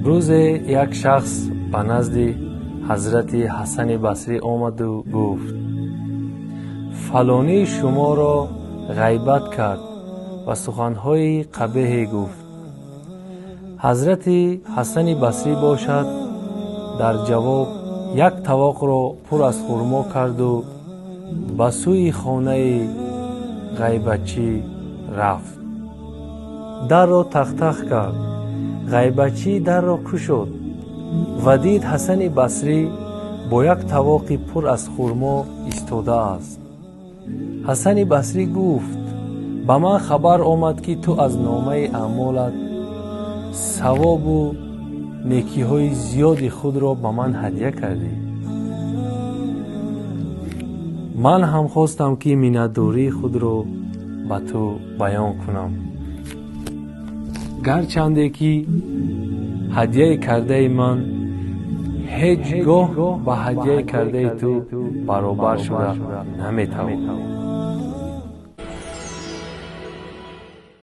Рӯзе як шахс ба назди ҳазрати Ҳасани Басрӣ омаду гуфт: «Фалонӣ шуморо ғайбат кард ва суханҳои қабеҳе гуфт». Ҳазрати Ҳасани Басрӣ бошад, дар ҷавоб як тавоқро пур аз хурмо карду ба сӯи хонаи ғайбатчӣ рафт. Дарро тақтақ кард. Ғайбатчӣ дарро кушод ва дид, Ҳасани Басрӣ бо як тавоқи пур аз хурмо истодааст. Ҳасани Басрӣ гуфт: «Ба ман хабар омад, ки ту аз номаи аъмолат савобу некиҳои зиёди худро ба ман ҳадя кардӣ. Ман ҳам хостам, ки миннатдории худро ба ту баён кунам, гарчанде ки ҳадяи кардаи ман ҳеҷ гоҳ ба ҳадяи кардаи ту баробар шуда наметавонад».